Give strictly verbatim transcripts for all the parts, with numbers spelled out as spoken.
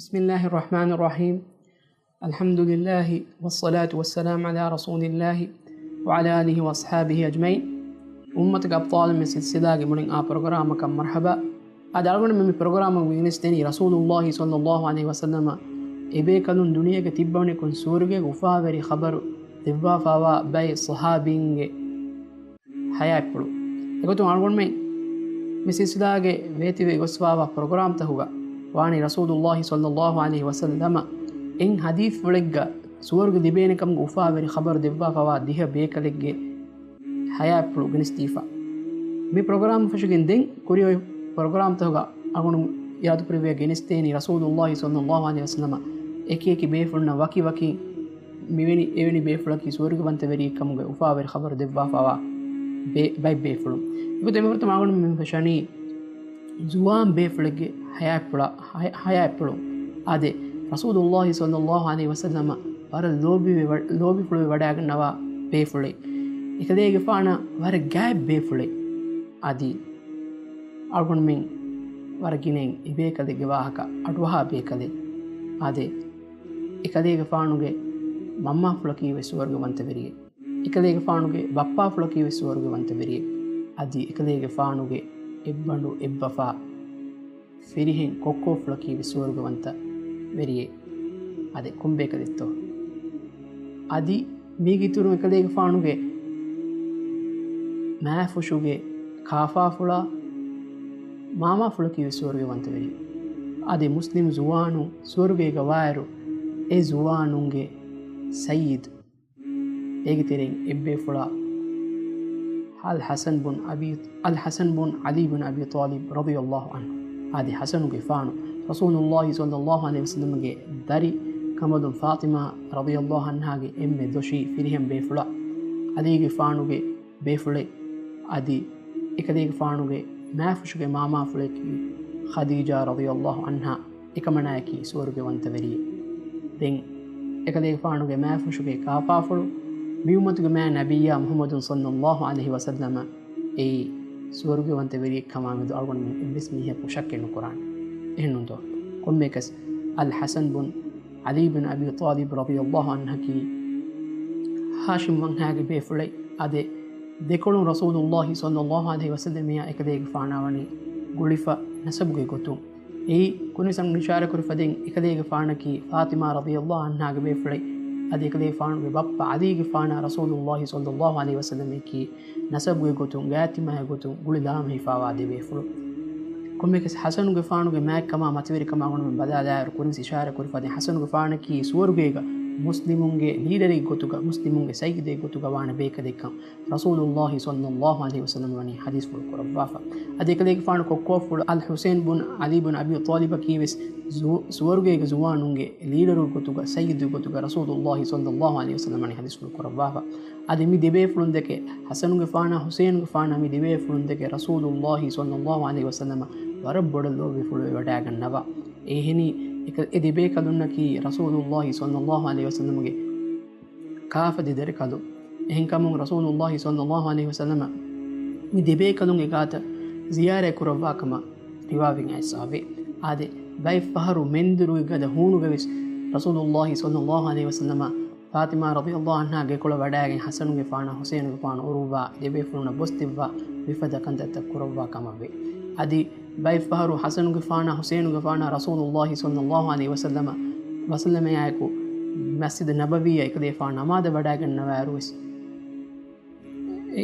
بسم الله الرحمن الرحيم. الحمد لله والصلاة والسلام على رسول الله وعلى آله وأصحابه أجمعين. އުއްމަތުގެ އަބްޠާލުން، މި ސިލްސިލާގެ މުޅިން އާ ޕްރޮގްރާމަކަށް މަރްޙަބާ. އަދި އަޅުގަނޑުމެން މި ޕްރޮގްރާމަށް ގެނެސްދެނީ ރަސޫލުﷲ ޞައްލަﷲ ޢަލައިހި ވަސައްލަމަ އެބޭކަލުން ދުނިޔޭގަ ތިއްބަވަނިކޮށް ސުވަރުގޭގެ އުފާވެރި ޚަބަރު ދެއްވާފައިވާ ބައެއް ޞަޙާބީންގެ ޙަޔާތްޕުޅު. އެގޮތުން އަޅުގަނޑުމެން މި ސިލްސިލާގެ ވޭތިވެ ގޮސްފައިވާ ޕްރޮގްރާމްތަކުގަ ވާނީ ރަސޫލުﷲ ޞައްލަﷲ ޢަލައިހި ވަސައްލަމަ އެއް ޙަދީޘްފުޅެއްގަ ސުވަރުގެ ލިބޭނެ ކަމުގެ އުފާވެރި ޚަބަރު ދެއްވާފައިވާ ދިހަ ބޭކަލެއްގެ ޙަޔާތްޕުޅު ގެނެސްދީފަ. މި ޕްރޮގްރާމް ފެށިގެން ދެން ކުރިއޮތް ޕްރޮގްރާމްތަކުގަ އަޅުގަނޑު އިރާދަކުރެއްވިޔާ ގެނެސްދޭނީ ރަސޫލުﷲ ޞައްލަﷲ ޢަލައިހި ވަސައްލަމަ އެކި އެކި ބޭފުޅުންނަށް ވަކި ވަކި މިވެނި، އެވެނި ބޭފުޅަކީ ސުވަރުގެވަންތަވެރިއެއް ކަމުގެ އުފާވެރި ޚަބަރު ދެއްވާފައިވާ ބޭ-، ބައެއް ބޭފުޅުން. އެގޮތުން އެންމެ ފުރަތަމަ އަޅުގަނޑު މި ފެށަނީ ޒުވާން ބޭފުޅެއްގެ ޙަޔާތްޕުޅަ-، ޙަޔާ-، ޙަޔާތްޕުޅު. އާދެ، ރަސޫލުﷲ ޞައްލަﷲ ޢަލައިހި ވަސައްލަމަ ވަރަށް ލޯބިވެ-، ލޯބިފުޅުވެ ވަޑައިގަންނަވާ ބޭފުޅެއް. އެކަލޭގެފާނަށް ވަރަށް ގާތް ބޭފުޅެއް. އަދި އަޅުގަނޑުމެން ވަރަށް ގިނައިން އެބޭކަލެއްގެ ވާހަކަ އަޑުއަހާ ބޭކަލެއް. އާދެ، އެކަލޭގެފާނުގެ މަންމާފުޅަކީ ވެސް ސުވަރުގެވަންތަވެރިއެއް. އެކަލޭގެފާނުގެ ބައްޕާފުޅަކީ ވެސް ސުވަރުގެވަންތަވެރިއެއް. އަދި އެކަލޭގެފާނުގެ އެއްބަނޑު އެއްބަފާ ފިރިހެން ކޮއްކޯފުޅަކީ ވެސް ސުވަރުގެވަންތަވެރިއެއް. އާދެ، ކޮންބޭކަލެއްތޯ؟ އަދި މީގެ އިތުރުން އެކަލޭގެފާނުގެ މާފުށުގެ ކާފާފުޅާ މާމާފުޅަކީ ވެސް ސުވަރުގެވަންތަވެރި. އަދި މުސްލިމް ޒުވާނުން ސުވަރުގޭގަ ވާއިރު، އެ ޒުވާނުންގެ ސައްޔިދު، އޭގެ ތެރެއިން އެއްބޭފުޅާ އަލް ޙަސަން ބުން އަބީ، އަލް ޙަސަން ބުން ޢަލީ ބުން އަބީ ޠާލިބް ރަޟިޔަﷲ ޢަންހު. އާދެ، ޙަސަނުގެފާނު ރަސޫލުﷲ ޞައްލަﷲ ޢަލައިހި ވަސައްލަމަގެ ދަރި ކަނބަލުން ފާޠިމާ ރަޟިޔަﷲ ޢަންހާގެ އެންމެ ދޮށީ ފިރިހެން ބޭފުޅާ، ޢަލީގެފާނުގެ ބޭފުޅެއް. އަދި އެކަލޭގެފާނުގެ މާފުށުގެ މާމާފުޅަކީ ޚަދީޖާ ރަޟިޔަﷲ ޢަންހާ، އެކަމަނާއަކީ ސުވަރުގެވަންތަވެރިއެއް. ދެން އެކަލޭގެފާނުގެ މާފުށުގެ ކާފާފުޅު މި އުއްމަތުގެ މާތް ނަބިއްޔާ މުޙައްމަދު ޞައްލަﷲ ޢަލައިހި ވަސައްލަމަ އެއީ ސުވަރުގެވަންތަވެރިއެއް ކަމާ މެދު އަޅުގަނޑުމެން އެއްވެސް މީހަކު ޝައްކެއް ނުކުރާނެ. އެހެންނޫންތޯ؟ ކޮންމެއަކަސް އަލް ޙަސަން ބުން ޢަލީ ބިން އަބީ ޠާލިބް ރަޟިޔަﷲ ޢަންހަކީ ހާޝިމް ވަންހާގެ ބޭފުޅެއް. އާދެ، ދެކޮޅުން ރަސޫލުﷲ ޞައްލަﷲ ޢަލައިހި ވަސައްލަމައާ އެކަލޭގެފާނާ ވަނީ ގުޅިފަ ނަސަބުގެ ގޮތުން. އެއީ ކުރިން އަޅުގަނޑު އިޝާރާތް ކުރި ފަދައިން އެކަލޭގެފާނަކީ ފާޠިމާ ރަޟިޔަﷲ ޢަންހާގެ ބޭފުޅެއް. އަދި އެކަލޭގެފާނުގެ ބައްޕަ ޢަލީގެފާނާ ރަސޫލުﷲ ޞައްލަﷲ ޢަލައިހި ވަސައްލަމައަކީ ނަސަބުގެ ގޮތުން ގާތްތިމާގެ ގޮތުން ގުޅި ލާމެހިފައިވާ ދެ ބޭފުޅުން. ކޮންމެއަކަސް ޙަސަނުގެފާނުގެ މާތްކަމާ މަތިވެރިކަމާ އަޅުގަނޑުމެން ބަލާލާއިރު ކުރިން އިޝާރާތް ކުރި ފަދައިން ޙަސަނުގެފާނަކީ ސުވަރުގޭގަ މުސްލިމުންގެ ލީޑަރެއްގެ ގޮތުގަ، މުސްލިމުންގެ ސައްޔިދެއްގެ ގޮތުގަ ވާނެ ބޭކަލެއްކަން ރަސޫލުﷲ ޞައްލަﷲ ޢަލައިހި ވަސައްލަމަ ވަނީ ޙަދީޘްފުޅު ކުރައްވާފަ. އަދި އެކަލޭގެފާނު ކޮއްކޯފުޅު އަލް ޙުސައިން ބުން ޢަލީ ބުން އަބީ ޠާލިބަކީ ވެސް ޒު-، ސުވަރުގޭގެ ޒުވާނުންގެ ލީޑަރުގެ ގޮތުގަ، ސައްޔިދުގެ ގޮތުގަ ރަސޫލުﷲ ޞައްލަﷲ ޢަލައިހި ވަސައްލަމަ ވަނީ ޙަދީޘްފުޅު ކުރައްވާފަ. އަދި މި ދެބޭފުޅުން ދެކެ، ޙަސަނުގެފާނާ ޙުސައިނުގެފާނާ މި ދެބޭފުޅުން ދެކެ ރަސޫލުﷲ ޞައްލަﷲ ޢަލައިހި ވަސައްލަމަ ވަރަށް ބޮޑަށް ލޯބިފުޅުވެ ވަޑައިގަންނަވާ. އެހެނީ، އެ ކަ-، އެ ދެބޭކަލުންނަކީ ރަސޫލުﷲ ޞައްލަﷲ ޢަލައިހި ވަސައްލަމަގެ ކާފަ ދެދަރިކަލުން. އެހެންކަމުން ރަސޫލުﷲ ޞައްލަﷲ ޢަލައިހި ވަސައްލަމަ މި ދެބޭކަލުންގެ ގާތަށް ޒިޔާރަތް ކުރައްވާ ކަމަށް ރިވާވެގެން އައިސްފައިވޭ. އާދެ، ބައެއް ފަހަރު މެންދުރުގެ ގަދަ ހޫނުގަވެސް ރަސޫލުﷲ ޞައްލަﷲ ޢަލައިހި ވަސައްލަމަ ފާޠިމާ ރަޟިޔަﷲ ޢަންހާ ގެކޮޅަށް ވަޑައިގެން ޙަސަނުގެފާނާ ޙުސައިނުގެފާނު އޮރުއްވާ ދެބޭފުޅުންނަށް ބޮސްދެއްވާ މިފަދަ ކަންތައްތައް ކުރައްވާ ކަމަށްވޭ. އަދި ބައެއް ފަހަރު ޙަސަނުގެފާނާ ޙުސައިނުގެފާނާ ރަސޫލުﷲ ޞައްލަﷲ ޢަލައިހި ވަސައްލަމަ، ވަސައްލަމައާއެކު މަސްޖިދު ނަބަވީއަށް އެކަލޭގެފާނު ނަމާދަށް ވަޑައިގަންނަވާއިރުވެސް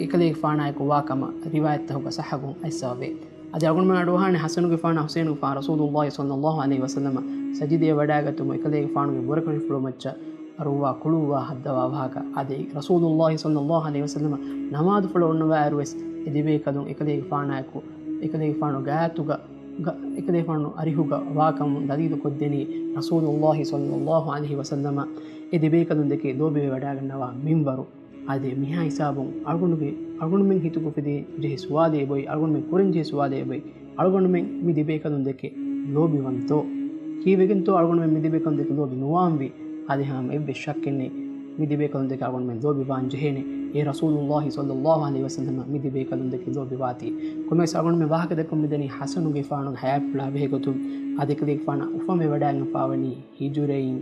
އެކަލޭގެފާނާއެކު ވާ ކަމަށް ރިވާޔަތްތަކުގަ ޞައްޙަކޮށް އައިސްފައިވޭ. އަދި އަޅުގަނޑުމެން އަޑުއަހާނެ ޙަސަނުގެފާނާ ޙުސައިނުގެފާނު ރަސޫލުﷲ ޞައްލަﷲ ޢަލައިހި ވަސައްލަމަ ސަޖިދަޔަށް ވަޑައިގަތުމުން އެކަލޭގެފާނުގެ ބުރަކަށް ފުޅުމައްޗަށް އަރުއްވާ ކުޅުއްވާ ހައްދަވާ ވާހަކަ. އަދި ރަސޫލުﷲ ޞައްލަﷲ ޢަލައިހި ވަސައްލަމަ ނަމާދުފުޅަށް އޮންނަވާއިރުވެސް އެ ދެބޭކަލުން އެކަލޭގެފާނާއެކު، އެކަލޭގެފާނު ގާތުގަ، ގަ-، އެކަލޭގެފާނު އަރިހުގަ ވާކަމުން ދަލީލުކޮށްދެނީ ރަސޫލުﷲ ޞައްލަﷲ ޢަލައިހި ވަސައްލަމަ އެ ދެބޭކަލުން ދެކެ ލޯބިވެ ވަޑައިގަންނަވާ މިންވަރު. އާދެ، މިހާ ހިސާބުން އަޅުގަނޑުގެ، އަޅުގަނޑުމެން ހިތުގަ އުފެދި ޖެހޭ ސުވާލެއް އެބައޮތް، އަޅުގަނޑުމެން ކުރަންޖެހޭ ސުވާލެއް އެބައޮތް، އަޅުގަނޑުމެން މި ދެބޭކަލުން ދެކެ ލޯބިވަންތޯ؟ ކީއްވެގެންތޯ އަޅުގަނޑުމެން މި ދެބޭކަލުން ދެކެ ލޯބި ނުވާންވީ؟ އާދެ، ހަމަ އެއްވެސް ޝައްކެއް ނެތް، މި ދެބޭކަލުން ދެކެ އަޅުގަނޑުމެން ލޯބިވާން ޖެހޭނެ. އޭ ރަސޫލުﷲ ޞައްލަﷲ ޢަލައިހި ވަސައްލަމަ މި ދެބޭކަލުންދެކެ ލޯބިވާތީ. ކޮންމެސް އަޅުގަނޑުމެ ވާހަކަ ދެކޮން މިދަނީ ޙަސަނުގެފާނުގެ ޙަޔާތްޕުޅާ ބެހޭގޮތުން. އާދެ، އެކަލޭގެފާނަށް އުފަންވެވަޑައިގެންފާވަނީ ހިޖުރައިން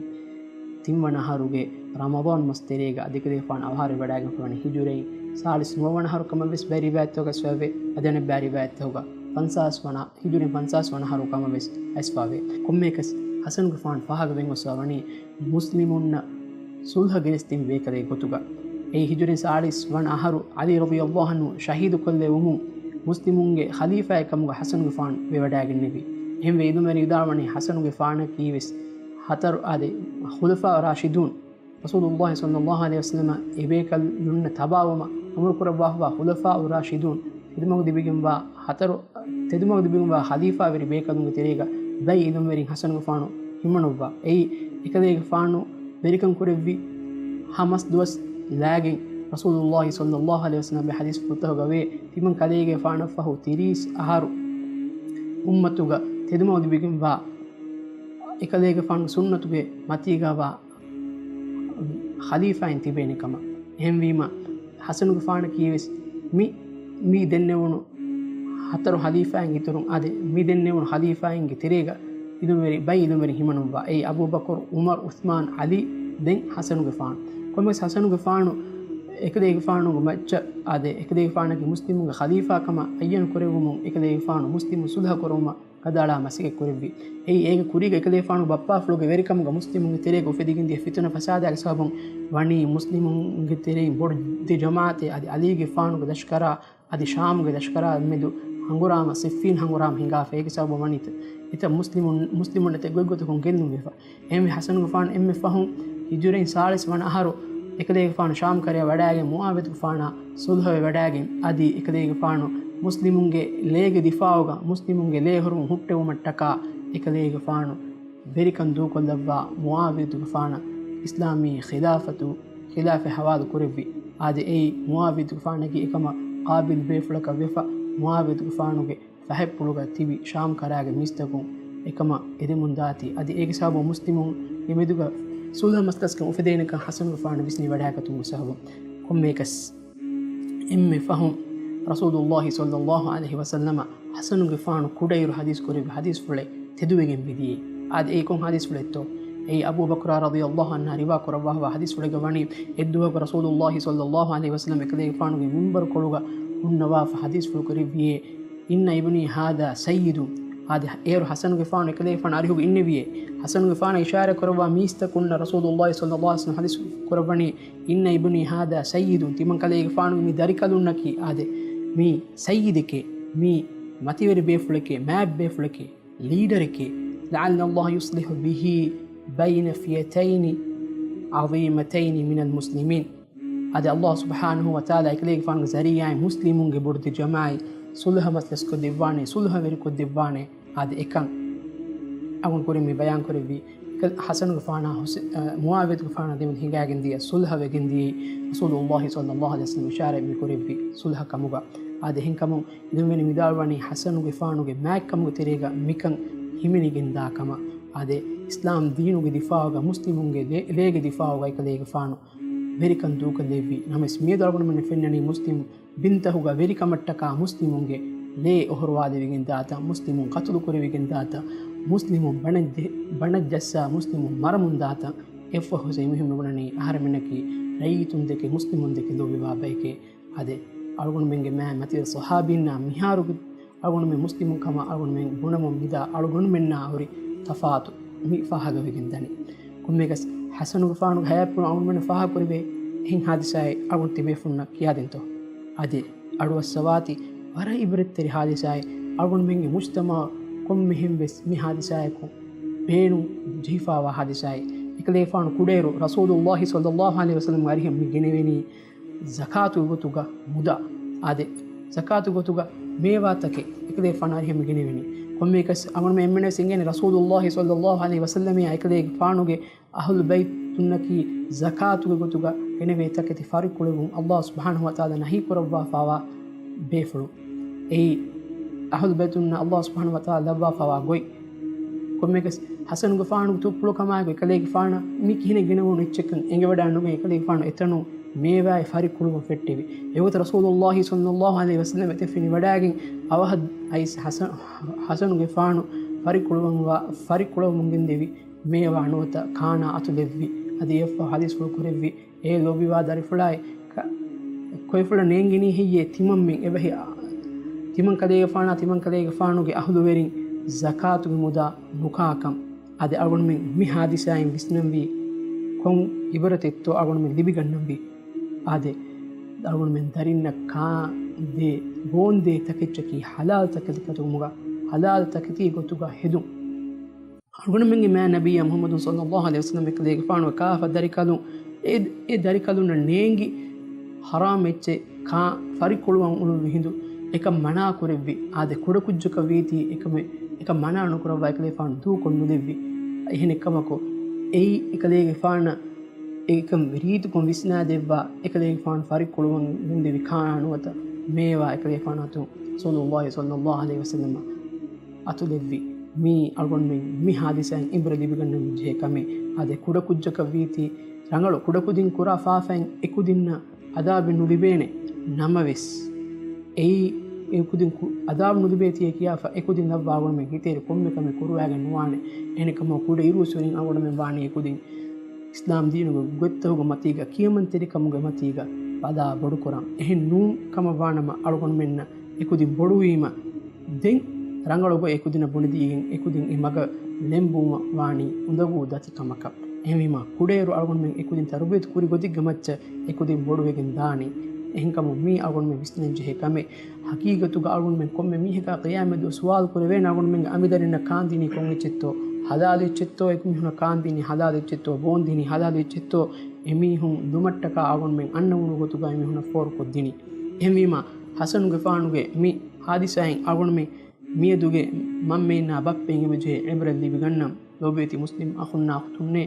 ތިންވަނަ އަހަރުގެ ރަމަޟާން މަސް ތެރޭގަ. އަދި އެކަލޭގެފާނު އަވަހާރަވެވަޑައިގެންފާވަނީ ހިޖުރައިން ސާޅީސް ނުވަވަނަ އަހަރު ކަމަށްވެސް ބައެއް ރިވާޔަތްތަކުގަ އައިސްފަވޭ. އަދި އަނެއްބައި ރިވާޔަތްތަކުގަ ފަންސާސް ވަނަ، ހިޖުރައިން ފަންސާސް ވަނަ އަހަރު ކަމަށްވެސް އައިސްފަވޭ. ކޮންމެއަކަސް ޙަސަނުގެފާނު ފާހަގަވެގެންގޮސްފަވަނީ މުސްލިމުންނަށް ޞުލްޙަ ގެނެސްދިން ބޭކަލެއް ގޮތުގަ. އެއީ ހިޖުރައިން ސާޅީސް ވަނަ އަހަރު ޢަލީ ރަޟިޔަﷲ ޢަންހު ޝަހީދުކޮށްލެވުމުން މުސްލިމުންގެ ޚަލީފާއެއް ކަމުގަ ޙަސަނުގެފާނު ވެވަޑައިގެންނެވި. އެހެންވެ، އިލްމުވެރިން ވިދާޅުވަނީ ޙަސަނުގެފާނަކީވެސް ހަތަރު އާދެ، ޚުލަފާ ރާޝިދޫން، ރަސޫލުﷲ ޞައްލަﷲ ޢަލައިހި ވަސައްލަމަ އެބޭކަލުންނަށް ތަބާވުމަށް އަމުރު ކުރައްވާފަވާ ޚުލަފާ ރާޝިދޫން ތެދުމަގު ލިބިގެންވާ ހަތަރު، ތެދުމަގު ލިބިގެންވާ ޚަލީފާވެރި ބޭކަލުންގެ ތެރޭގަ ބައެއް އިލްމުވެރިން ޙަސަނުގެފާނު ހިމަނުއްވާ. އެއީ، އެކަލޭގެފާނު ވެރިކަން ކުރެއްވި ހަ މަސް ދުވަސް ލާގެން ރަސޫލުﷲ ޞައްލަﷲ ޢަލައިހި ވަސައްލަމަ ޙަދީޘްފުޅުތަކުގަ ވޭ. ތިމަން ކަލޭގެފާނަށްފަހު ތިރީސް އަހަރު އުއްމަތުގަ ތެދުމަގު ލިބިގެންވާ އެކަލޭގެފާނުގެ ސުންނަތުގެ މަތީގަވާ ޚަލީފާއިން ތިބޭނެ ކަމަށް. އެހެންވީމަ، ޙަސަނުގެފާނަކީވެސް މި، މި ދެންނެވުނު ހަތަރު ޚަލީފާއިން އިތުރުން އާދެ، މި ދެންނެވުނު ޚަލީފާއިންގެ ތެރޭގަ އިލްމުވެރި، ބައެއް އިލްމުވެރިން ހިމަނުއްވާ. އެއީ، އަބޫބަކުރު، ޢުމަރު، ޢުސްމާން، ޢަލީ، ދެން ޙަސަނުގެފާނު. ކޮންމެސް ޙަސަނުގެފާނު އެކަލޭގެފާނުގެ މައްޗަށް އާދެ، އެކަލޭގެފާނަކީ މުސްލިމުންގެ ޚަލީފާ ކަމަށް އައްޔަން ކުރެއްވުމުން އެކަލޭގެފާނު މުސްލިމުން ޞުލްޙަ ކުރުމަށް ގަދައަޅާ މަސައްކަތް ކުރެއްވި. އެއީ، އޭގެ ކުރީގަ އެކަލޭގެފާނު ބައްޕާފުޅުގެ ވެރިކަމުގަ މުސްލިމުންގެ ތެރޭގަ އުފެދިގެންދިޔަ ފިތުނަ ފަސާދާގެ ސަބަބުން ވަނީ މުސްލިމުންގެ ތެރެއިން ބޮޑު ދެ ޖަމާޢަތެއް އަދި ޢަލީގެފާނުގެ ލަޝްކަރާ އަދި ޝާމުގެ ލަޝްކަރާ މެދު ހަނގުރާމަ، ސިއްފީން ހަނގުރާމަ ހިނގާފަ. އޭގެ ސަބަބުން ވަނީ އެތައް މުސްލިމުން، މުސްލިމުންނަށް އެތައް ގޮތްގޮތަކުން ގެއްލުން ވެފަ. އެހެންވެ، ޙަސަނުގެފާނު އެންމެ ފަހުން ހިޖުރައިން ސާޅީސް ވަނަ އަހަރު އެކަލޭގެފާނު ޝާމް ކަރަޔަށް ވަޑައިގެން މުޢާވިޔަތުގެފާނާ ޞުލްޙަވެވަޑައިގެން އަދި އެކަލޭގެފާނު މުސްލިމުންގެ ލޭގެ ދިފާޢުގަ މުސްލިމުންގެ ލޭ ހުރުމުން ހުއްޓެވުމަށްޓަކާ އެކަލޭގެފާނު ވެރިކަން ދޫކޮށްލައްވާ މުޢާވިޔަތުގެފާނަށް އިސްލާމީ ޚިލާފަތު، ޚިލާފަތް ޙަވާލު ކުރެއްވި. އާދެ، އެއީ މުޢާވިޔަތުގެފާނަކީ އެކަމަށް ޤާބިލު ބޭފުޅަކަށް ވެފަ، މުޢާވިޔަތުގެފާނުގެ ފަހަތްޕުޅުގަ ތިބި ޝާމް ކަރާގެ މީސްތަކުން އެކަމަށް އެދެމުންދާތީ، އަދި އޭގެ ސަބަބުން މުސްލިމުންގެ މެދުގަ ޞުލްޙަ މަސައްކަތް އުފެދޭނެކަން ޙަސަނުގެފާނު ވިސްނިވަޑައިގަތުމުގެ ސަބަބުން. ކޮންމެއަކަސް އެންމެ ފަހުން ރަސޫލުﷲ ޞައްލަﷲ ޢަލައިހި ވަސައްލަމަ ޙަސަނުގެފާނު ކުޑައިރު ޙަދީޘް ކުރެއްވި ޙަދީޘްފުޅެއް ތެދުވެގެން މިދިޔައީ. އާދެ، އެއީ ކޮން ޙަދީޘްފުޅެއްތޯ؟ އެއީ އަބޫ ބަކުރާ ރަޟިޔަﷲ ޢަންހާ ރިވާ ކުރައްވާފަވާ ޙަދީޘްފުޅެއްގަ ވަނީ، އެއްދުވަހަކު ރަސޫލުﷲ ޞައްލަﷲ ޢަލައިހި ވަސައްލަމަ އެކަލޭގެފާނުގެ މިންބަރުކޮޅުގަ ހުންނަވާފަ ޙަދީޘްފުޅު ކުރެއްވިއޭ، إن ابني هذا سيد. އާދެ، އޭރު ޙަސަނުގެފާނު އެކަލޭގެފާނު އަރިހުގަ އިންނެވިއޭ. ޙަސަނުގެފާނަށް އިޝާރާތް ކުރައްވާ މީސްތަކުންނަށް ރަސޫލުﷲ ޞައްލަﷲ ޢަލައިހި ވަސައްލަމަ ޙަދީޘް ކުރައްވަނީ، إن ابني هذا سيد، ތިމަން ކަލޭގެފާނުގެ މި ދަރިކަލުންނަކީ އާދެ، މީ ސައްޔިދެކޭ، މީ މަތިވެރި ބޭފުޅެކޭ، މާތް ބޭފުޅެކޭ، ލީޑަރެކޭ، لعل الله يصلح به بين فئتين عظيمتين من المسلمين. އަދި ﷲ ސުބްޙާނަހޫ ވަތަޢާލާ އެކަލޭގެފާނުގެ ޒަރީޢާއިން މުސްލިމުންގެ ބޮޑު ދެ ޖަމާޢަތް ޞުލްޙަ މަސައްކަތް ކޮށްދެއްވާނެ، ޞުލްޙަވެރި ކޮށްދެއްވާނެ. އާދެ، އެކަން އަޅުގަނޑު ކުރިން މި ބަޔާން ކުރެއްވީ، އެކަލޭ ޙަސަނުގެފާނާ ޙުސެ-، އަ، މުޢާވިޔަތުގެފާނާ ދެމެދު ހިނގައިގެން ދިޔަ ޞުލްޙަވެގެން ދިޔައީ ރަސޫލުﷲ ޞައްލަﷲ ޢަލައިހި ވަސައްލަމަ އިޝާރާތް މި ކުރެއްވި ޞުލްޙަ ކަމުގަ. އާދެ، އެހެންކަމުން އިލްމުވެރިން ވިދާޅުވަނީ ޙަސަނުގެފާނުގެ މާތްކަމުގެ ތެރޭގަ މިކަން ހިމެނިގެންދާ ކަމަށް. އާދެ، އިސްލާމް ދީނުގެ ދިފާޢުގަ މުސްލިމުންގެ ލޭ-، ލޭގެ ދިފާޢުގަ އެކަލޭގެފާނު ވެރިކަން ދޫކޮށްލެއްވި ނަމަވެސް، މިއަދު އަޅުގަނޑުމެންނަށް ފެންނަނީ މުސްލިމް ބިންތަހުގަ ވެރިކަމަށްޓަކާ މުސްލިމުންގެ ލޭ އޮހޮރުވާލެވިގެންދާތަން، މުސްލިމުން ޤަތުލު ކުރެވިގެންދާތަން، މުސްލިމުން ބަނޑަށް ޖެ-، ބަނޑަށް ޖައްސާ މުސްލިމުން މަރަމުންދާތަން. އެއަށްފަހު މުހިއްމު ބުނަނީ އަހަރެމެންނަކީ ރައްޔިތުންދެކެ މުސްލިމުންދެކެ ލޯބިވާ ބަޔެކޭ. އާދެ، އަޅުގަނޑުމެންގެ މާތް މަތިވެރި ޞަޙާބީންނާ މިހާރުގެ އަޅުގަނޑުމެން މުސްލިމުން ކަމަށް އަޅުގަނޑުމެން ބުނަމުން މިދާ އަޅުގަނޑުމެންނާ ހުރި ތަފާތު މި ފާހަގަވެގެން ދަނީ. ކޮންމެއަކަސް ޙަސަނުގެފާނުގެ ހަޔާތްޕުޅު އަޅުގަނޑުމެންނަށް ފާހަގަކުރެވޭ އެހެން ޙާދިސާއެއް އަޅުގަނޑު ތިބޭފުޅުންނަށް ކިޔާދެންތޯ؟ އާދެ، އަޑުއައްސަވާތި ވަރަށް ޢިބްރަތްތެރި ޙާދިސާއެއް އަޅުގަނޑުމެންގެ މުޖްތަމަޢަށް ކޮންމެހެން ވެސް މި ޙާދިސާއަކު ބޭނުން ޖެހިފާވާ ޙާދިސާއެއް. އެކަލޭގެފާނު ކުޑައިރު ރަސޫލުﷲ ޞައްލަﷲ ޢަލައިހި ވަސައްލަމް އަރިހަށް މި ގެނެވެނީ ޒަކާތުގެ ގޮތުގަ މުދާ. އާދެ، ޒަކާތުގެ ގޮތުގަ މޭވާތަކެއް އެކަލޭގެފާނު އަރިހަށް މި ގެނެވެނީ. ކޮންމެއަކަސް އަޅުގަނޑުމެން އެންމެންވެސް އެނގޭނެ ރަސޫލުﷲ ޞައްލަﷲ ޢަލައިހި ވަސައްލަމައާ އެކަލޭގެފާނުގެ އަހުލު ބައިތުންނަކީ ޒަކާތުގެ ގޮތުގަ ގެނެވޭ ތަކެތި ފަރިއްކުޅެވުން ﷲ ސުބްޙާނަހޫ ވަތަޢާލާ ނަހީ ކުރައްވާފާވާ ބޭފުޅުން. އެއީ އަހުލު ބައިތުންނަށް ﷲ ސުބްޙާނަހޫ ވަތަޢާލާ ލައްވާފާވާ ގޮތް. ކޮންމެއަކަސް ޙަސަނުގެފާނުގެ ތުއްޕުޅު ކަމާއެކު އެކަލޭގެފާނަށް މި ކިހިނެއް ގެނެވުނު އެއްޗެއްކަން އެނގިވަޑައިނުގެން އެކަލޭގެފާނު އެތަނުން މޭވާއި ފަރިކުޅުވަން ފެއްޓެވި. އެގޮތަށް ރަސޫލުﷲ ޞައްލަﷲ ޢަލައިހި ވަސައްލަމް އެތެއް ފެނިވަޑާގެން އަވަހަށް އައިސް ޙަސަން، ޙަސަނުގެފާނު ފަރިކުޅުވަންވާ، ފަރިކުޅުވަމުން ގެންދެވި މޭވާ ނުވަތަ ކާނާ އަތުލެއްވި. އަދި އެއަށްފަހު ޙަދީޘްފުޅު ކުރެއްވި، އޭ ލޯބިވާ ދަރިފުޅާއި، ކަ-، ކޮއެފުޅަށް ނޭނގެނީ ހެއްޔޭ؟ ތިމަންމެން އެބަހި، ތިމަންކަލޭގެފާނާ ތިމަންކަލޭގެފާނުގެ އަހުލުވެރިން ޒަކާތުގެ މުދާ ނުކާކަން. އާދެ، އަޅުގަނޑުމެން މި ޙާދިސާއިން ވިސްނަންވީ ކޮން ޢިބްރަތެއްތޯ އަޅުގަނޑުމެން ލިބިގަންނަންވީ؟ އާދެ، އަޅުގަނޑުމެން ދަރިންނަށް ކާން ދޭ، ބޯންދޭ ތަކެއްޗަކީ ޙަލާލު ތަކެތި ގޮތުގަ، ޙަލާލު ތަކެތީ ގޮތުގަ ހެދުން. އަޅުގަނޑުމެންގެ މާތް ނަބިއްޔާ މުޙައްމަދު ޞައްލަﷲ ޢަލައިހި ވަސައްލަމް އެކަލޭގެފާނު ކާފަ ދަރިކަލުން، އެ، އެ ދަރިކަލުންނަށް ނޭނގި ޙަރާމް އެއްޗެއް ކާ ފަރިކޮޅުވަން އުޅުއްވި ހިނދު އެކަން މަނާ ކުރެއްވި. އާދެ، ކުޑަކުއްޖަކަށް ވީތީ އެކަމެއް، އެކަން މަނާ ނުކުރައްވާ އެކަލޭގެފާނު ދޫކޮށް ނުލެއްވި. އެހެނެއްކަމަކު، އެއީ އެކަލޭގެފާނަށް އެކަން ރީތިކޮށް ވިސްނާދެއްވާ، އެކަލޭގެފާނު ފަރިކޮޅުވަން ގެންދެވި ކާނާ ނުވަތަ މޭވާ އެކަލޭގެފާނު އަތުން ރަސޫލުﷲ ޞައްލަﷲ ޢަލައިހި ވަސައްލަމަށް އަތުލެއްވި. މީ އަޅުގަނޑުމެން މި ޙާދިސާއިން ޢިބްރަތް ލިބިގަންނަން ޖެހޭ ކަމެއް. އާދެ، ކުޑަކުއްޖަކަށް ވީތީ ރަނގަޅު ކުޑަކުދިން ކުރާ ފާފައިން އެކުދިންނަށް ޢަޛާބެއް ނުލިބޭނެ. ނަމަވެސް، އެއީ އެކުދިން ކު-، ޢަޛާބު ނުލިބޭތީ ކިޔާފަ އެކުދިން ލައްވާ އަޅުގަނޑުމެން ހިތޭރި ކޮންމެ ކަމެއް ކުރުވާގެން ނުވާނެ. އެހެނެއްކަމަކު ކުޑަ އިރުއޮއްސުވެރިން އަޅުގަނޑުމެން ވާނީ އެކުދިން އިސްލާމް ދީނުގެ ގޮތްތަކުގެ މަތީގަ ކިޔަމަންތެރިކަމުގެ މަތީގަ ބަލާ ބޮޑުކުރަން. އެހެން ނޫން ކަމަށް ވާނަމަ އަޅުގަނޑުމެންނަށް އެކުދިން ބޮޑުވީމަ، ދެން ރަނގަޅު ގޮތް އެކުދިންނަށް ބުނެދީގެން އެކުދިން އެ މަގަށް ލެންބުވުމަށް ވާނީ އުނދަގޫ ދަތި ކަމަކަށް. އެހެންވީމަ، ކުޑައިރު އަޅުގަނޑުމެން އެކުދިން ތަރުބިޔަތު ކުރި ގޮތެއްގެ މައްޗަށް އެކުދިން ބޮޑުވެގެން ދާނީ. އެހެންކަމުން މީ އަޅުގަނޑުމެން ވިސްނަން ޖެހޭ ކަމެއް. ޙަޤީޤަތުގަ އަޅުގަނޑުމެން ކޮންމެ މީހަކާ ޤިޔާމަތްދުވަހު ސުވާލު ކުރެވޭނެ އަޅުގަނޑުމެންގެ އަނބިދަރިންނަށް ކާންދިނީ ކޮން އެއްޗެއްތޯ؟ ޙަލާލު އެއްޗެއްތޯ؟ އެކު މީހުނަށް ކާންދިނީ ޙަލާލު އެއްޗެއްތޯ؟ އެމީހުން ލުމަށްޓަކާ އަޅުގަނޑުމެން އަންނަމުނު ގޮތުގައި މީހުނަށް ފޯރުކޮށްދިނީ. އެހެންވީމަ، ޙަސަނުގެފާނުގެ މި ޙާދިސާއިން އަޅުގަނޑުމެން މިއަދުގެ މަންމައިންނާ ބައްޕައިން އެބަޖެހޭ ޢިބްރަތް ލިބިގަންނަން. ލޯބިވެތި މުސްލިމް އަޚުންނާ އުޚްތުންނޭ،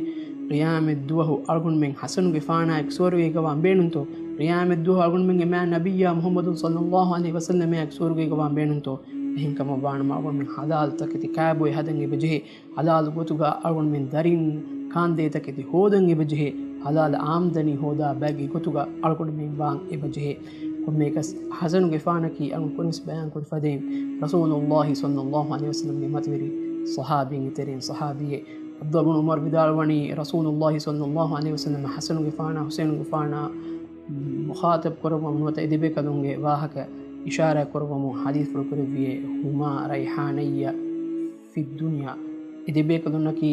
ޤިޔާމަތްދުވަހު އަޅުގަނޑުމެން ޙަސަނުގެފާނާއެކު ސުވަރުގޭގަ ވާން ބޭނުންތޯ؟ ޤިޔާމަތްދުވަހު އަޅުގަނޑުމެންގެ މާތް ނަބިއްޔާ މުޙައްމަދު ޞައްލަﷲ ޢަލައިހި ވަސައްލަމާއެކު ސުވަރުގޭގަ ވާން ބޭނުންތޯ؟ އެހެންކަމަށް ވާނަމަ އަޅުގަނޑުމެން ޙަލާލު ތަކެތި ކާބޮއެ ހަދަން އެބަޖެހޭ. ޙަލާލު ގޮތުގަ އަޅުގަނޑުމެން ދަރިން ކާންދޭ ތަކެތި ހޯދަން އެބަޖެހޭ. ޙަލާލު އާމްދަނީ ހޯދާ ބައެއްގެ ގޮތުގަ އަޅުގަނޑުމެން ވާން އެބަޖެހޭ. ކޮންމެއަކަސް ޙަސަނުގެފާނަކީ އަޅުގަނޑު ކުރިންވެސް ބަޔާން ކުރި ފަދައިން ރަސޫލުﷲ ޞައްލަﷲ ޢަލައިހި ވަސައްލަމްގެ މަތިވެރި ޞަޙާބީންގެ ތެރެއިން ޞަޙާބީއެއް. ޢަބްދުﷲ ބުނު ޢުމަރު ވިދާޅުވަނީ، ރަސޫލުﷲ ޞައްލަﷲ ޢަލައިހި ވަސައްލަމަ ޙަސަނުގެފާނާ ޙުސައިނުގެފާނާ މުޚާޠަބު ކުރައްވަމުން ނުވަތަ އެ ދެބޭކަލުންގެ ވާހަކަ އިޝާރާތް ކުރައްވަމުން ޙަދީޘްފުޅު ކުރެއްވިއޭ، ހުމާ ރައިޙާނައްޔަ ފިއްދުންޔާ. އެ ދެބޭކަލުންނަކީ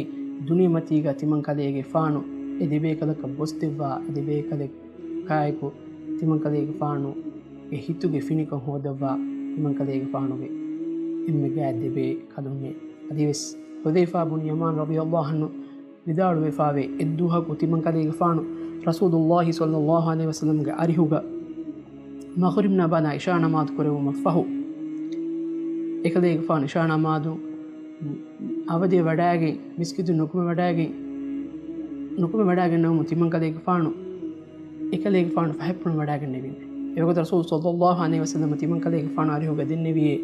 ދުނިޔެމަތީގަ ތިމަންކަލޭގެފާނު އެ ދެބޭކަލަކަށް ބޮސްދެއްވާ، އެ ދެބޭކަލަކާއެކު ތިމަންކަލޭގެފާނު އެ ހިތުގެ ފިނިކަން ހޯދައްވާ ތިމަންކަލޭގެފާނުގެ އެންމެ ގާތް ދެބޭކަލުންނޭ. އަދިވެސް ޙުޛައިފާ ބުން ޔަމާން ރަޟިޔަﷲ ޢަންހު ވިދާޅުވެފާވޭ، އެއްދުވަހަކު ތިމަންކަލޭގެފާނު ރަސޫލުﷲ ޞައްލަﷲ ޢަލައިހި ވަސައްލަމްގެ އަރިހުގަ މަޣްރިބް ނަމާދާ ޢިޝާ ނަމާދު ކުރެއްވުމަށް ފަހު، އެކަލޭގެފާނު ޢިޝާ ނަމާދު އަވަދިވެވަޑައިގެން، މިސްކިތުން ނުކުމެވަޑައިގެން، ނުކުމެވަޑައިގެންނެވުމުން ތިމަންކަލޭގެފާނު އެކަލޭގެފާނު ފަހަތްޕުޅުން ވަޑައިގެންނެވި. އެވަގުތު ރަސޫލު ޞައްލަﷲ ޢަލައިހި ވަސައްލަމަ ތިމަންކަލޭގެފާނު އަރިހުގަ ދެންނެވިއޭ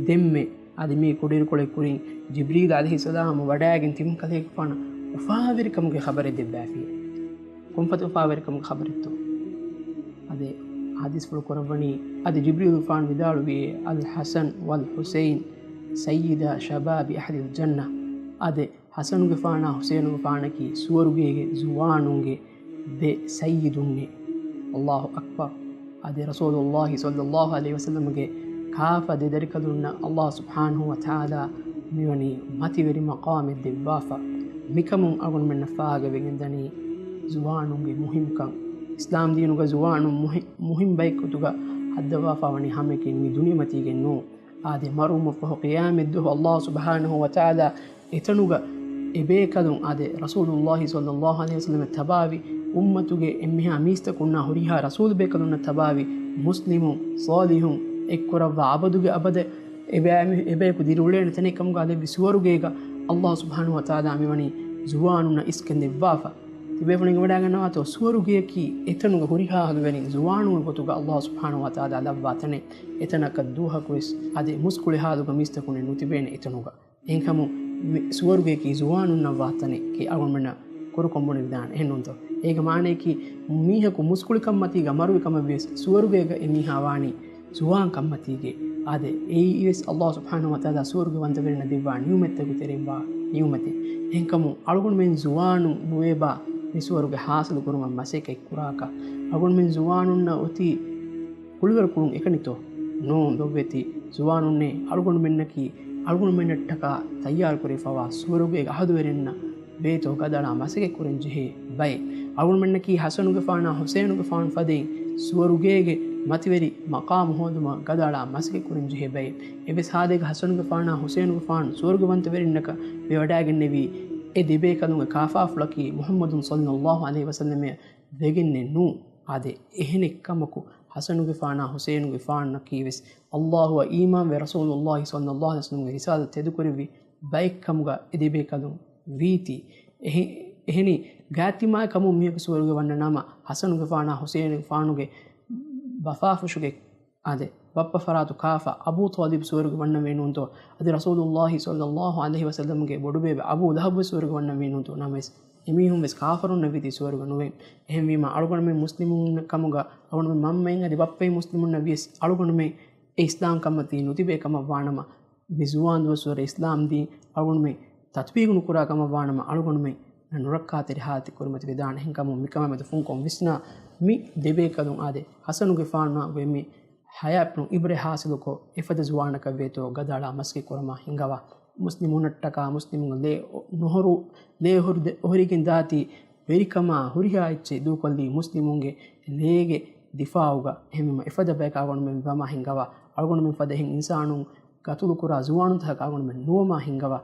ދެންމެ. އަދި މީ ކުޑައިރުކޮޅެއް ކުރިން ޖިބްރީލް ޢަލައިހިއްސަލާމް ވަޑައިގެން ތިމަންކަލޭގެފާނަށް އުފާވެރިކަމުގެ ޚަބަރެއް ދެއްވާފި. ކޮންފަދަ އުފާވެރިކަމުގެ ޚަބަރެއްތޯ؟ އަދި ޙަދީޘްފުޅު ކުރައްވަނީ، އަދި ޖިބްރީލުގެފާނު ވިދާޅުވިއޭ، الحسن والحسين سيدا شباب أهل الجنة. އަދި ޙަސަނުގެފާނާ ޙުސައިނުގެފާނަކީ ސުވަރުގޭގެ ޒުވާނުންގެ ދެ ސައްޔިދުންނޭ. ﷲ އަކްބަރު. އަދި ރަސޫލުﷲ ޞައްލަﷲ ޢަލައިހި ވަސައްލަމްގެ ކާފަ ދެ ދަރިކަލުންނަށް ﷲ ސުބްޙާނަހޫ ވަތަޢާލާ މިވަނީ މަތިވެރި މަޤާމެއް ދެއްވާފަ. މިކަމުން އަޅުގަނޑުމެންނަށް ފާހަގަވެގެންދަނީ ޒުވާނުންގެ މުހިންމުކަން. އިސްލާމްދީނުގަ ޒުވާނުން މުހި-، މުހިންމު ބައެއް ގޮތުގަ ހައްދަވާފަ ވަނީ ހަމައެކަނި މި ދުނިޔެމަތީގެ ނޫން. އާދެ، މަރުވުމަށްފަހު ޤިޔާމަތްދުވަހު ﷲ ސުބްޙާނަހޫ ވަތަޢާލާ އެތަނުގަ އެބޭކަލުން، އާދެ، ރަސޫލުﷲ ޞައްލަﷲ ޢަލައިހި ވަސައްލަމަށް ތަބާވި އުއްމަތުގެ އެންމެހާ މީސްތަކުންނާ ހުރިހާ ރަސޫލުބޭކަލުންނަށް ތަބާވި މުސްލިމުން، ޞާލިޙުން، އެއްކުރައްވާ އަބަދުގެ އަބަދަށް އެބައިމީ-، އެބަޔަކު ދިރިއުޅޭނެ ތަނެއް ކަމުގަ ލެއްވި ސުވަރުގޭގަ ﷲ ސުބްޙާނަހޫ ވަތަޢާލާ މިވަނީ ޒުވާނުންނަށް އިސްކަން ދެއްވާފަ. ތިބޭފުޅުން އެނގިވަޑައިގަންނަވާތޯ، ސުވަރުގެއަކީ އެތަނުގަ ހުރިހާ އަހުލުވެރިން ޒުވާނުންގެ ގޮތުގަ ﷲ ސުބްޙާނަހޫ ވަތަޢާލާ ލައްވާ ތަނެއް. އެތަނަކަށް ދުވަހަކުވެސް އަދި މުސްކުޅި ހާލުގަ މީސްތަކުންނެއް ނުތިބޭނެ އެތަނުގަ. އެހެންކަމުން މި ސުވަރުގެއަކީ ޒުވާނުންނަށް ވާ ތަނެއް ކީ އަޅުގަނޑުމެންނަށް ކުރުކޮށް ބުނެވިދާނެ. އެހެންނޫންތޯ؟ އޭގެ މާނައަކީ، މީހަކު މުސްކުޅިކަންމަތީގަ މަރުވި ކަމަށްވިޔަސް، ސުވަރުގޭގަ އެ މީހާ ވާނީ ޒުވާން ކަންމަތީގައި. އާދެ، އެއީވެސް ﷲ ސުބްޙާނަހޫ ވަތަޢާލާ ސުވަރުގެ ވަންތަވެރިންނަށް ދެއްވާ ނިޢުމަތްތަކުގެ ތެރެއިން ވާ ނިޢުމަތެއް. އެހެންކަމުން އަޅުގަނޑުމެން ޒުވާނުން ނުވޭބާ މި ސުވަރުގެ ޙާޞިލު ކުރުމަށް މަސައްކަތް ކުރާކަށް؟ އަޅުގަނޑުމެން ޒުވާނުންނަށް އޮތީ ކުޅިވަރު ކުޅުން އެކަނިތޯ؟ ނޫން ދޮށްވެތި. ޒުވާނުންނޭ އަޅުގަނޑުމެންނަކީ އަޅުގަނޑުމެންނަށްޓަކާ ތައްޔާރު ކުރެވިފަވާ ސުވަރުގޭގެ އަހަދުވެރިންނަށް ވޭތޯ ގަދައަޅާ މަސައްކަތް ކުރަން ޖެހޭ ބައެއް. އަޅުގަނޑުމެންނަކީ ޙަސަނުގެފާނާ ޙުސައިނުގެފާނު ފަދައިން ސުވަރުގޭގެ މަތިވެރި މަޤާމު ހޯދުމަށް ގަދައަޅާ މަސައްކަތް ކުރަން ޖެހޭ ބައެއް. އެއްވެސް ހާލެއްގަ ޙަސަނުގެފާނާ ޙުސައިނުގެފާނު ސުވަރުގެވަންތަވެރިންނަކަށް ވެވަޑައިގެންނެވީ އެ ދެބޭކަލުންގެ ކާފާފުޅަކީ މުޙައްމަދު ޞައްލައްލާހު ޢަލައިހި ވަސައްލަމައަށް ވެގެންނެއް ނޫން. އާދެ، އެހެނެއް ކަމަކު، ޙަސަނުގެފާނާ ޙުސައިނުގެފާނަކީވެސް ﷲ އަށް އީމާންވެ، ރަސޫލުﷲ ޞައްލައްލާހު ޢަލައިހި ވަސައްލަމްގެ ރިސާލަތު ތެދުކުރެއްވި ބައެއްކަމުގަ އެ ދެބޭކަލުން ވީތީ. އެހެ-، އެހެނީ، ގާތްތިމާ ކަމުން މީހަކު ސުވަރުގެ ވަންނަ ނަމަ، ޙަސަނުގެފާނާ ޙުސައިނުގެފާނުގެ ބަފާފުށުގެ، އާދެ، ބައްޕަ ފަރާތު ކާފަ އަބޫ ޠާލިބު ސުވަރުގެ ވަންނަވޭ ނޫންތޯ؟ އަދި ރަސޫލުﷲ ޞައްލައްލާހު ޢަލައިހި ވަސައްލަމްގެ ބޮޑުބޭބެ އަބޫ ލަހަބު ސުވަރުގެ ވަންނަވޭ ނޫންތޯ؟ ނަމަވެސް، އެމީހުން ވެސް ކާފަރުންނަށް ވީތީ ސުވަރުގެ ނުވެ. އެހެންވީމަ، އަޅުގަނޑުމެން މުސްލިމުން ކަމުގަ، އަޅުގަނޑުމެން މަންމައިން އަދި ބައްޕައިން މުސްލިމުންނަށް ވިޔަސް، އަޅުގަނޑުމެން އެ އިސްލާމް ކަންމަތީ ނުތިބޭ ކަމަށް ވާނަމަ، މި ޒުވާން ދުވަސްވަރު އިސްލާމް ދީން އަޅުގަނޑުމެން ތަޠްބީގު ނުކުރާ ކަމަށް ވާނަމަ، އަޅުގަނޑުމެން ނުރައްކާތެރި ހާލަތެއް ކުރިމަތިވެދާނެ. އެހެންކަމުން މިކަމާމެދު ފުންކޮށް ވިސްނާ، މި ދެބޭކަލުން އާދެ، ޙަސަނުގެފާނާ އެންމެ ޙަޔާތްޕުޅުން ޢިބްރަތް ޙާޞިލުކޮށް، އެފަދަ ޒުވާނަކަށް ވޭތޯ ގަދައަޅާ މަސައްކަތް ކުރުމަށް ހިންގަވާ. މުސްލިމުންނަށްޓަކާ މުސްލިމުންގެ ލޭ ނުހުރު، ލޭ ހުރި-، ހުރިގެން ދާތީ ވެރިކަމާ ހުރިހާ އެއްޗެއް ދޫކޮށްލީ މުސްލިމުންގެ ލޭގެ ދިފާޢުގަ. އެހެންވީމަ، އެފަދަ ބަޔަކަށް އަޅުގަނޑުމެން ވަމާ ހިންގަވާ. އަޅުގަނޑުމެން ފަދަ އެހެން އިންސާނުން ޤަތުލުކުރާ ޒުވާނުންތަކަކަށް އަޅުގަނޑުމެން ނުވަމާ ހިންގަވާ.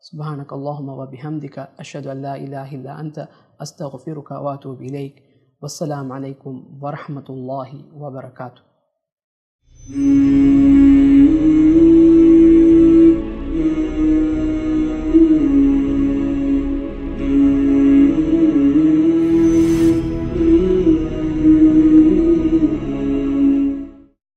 سبحانك اللهم وبحمدك، أشهد أن لا إله إلا أنت، أستغفرك وأتوب إليك. والسلام عليكم ورحمة الله وبركاته.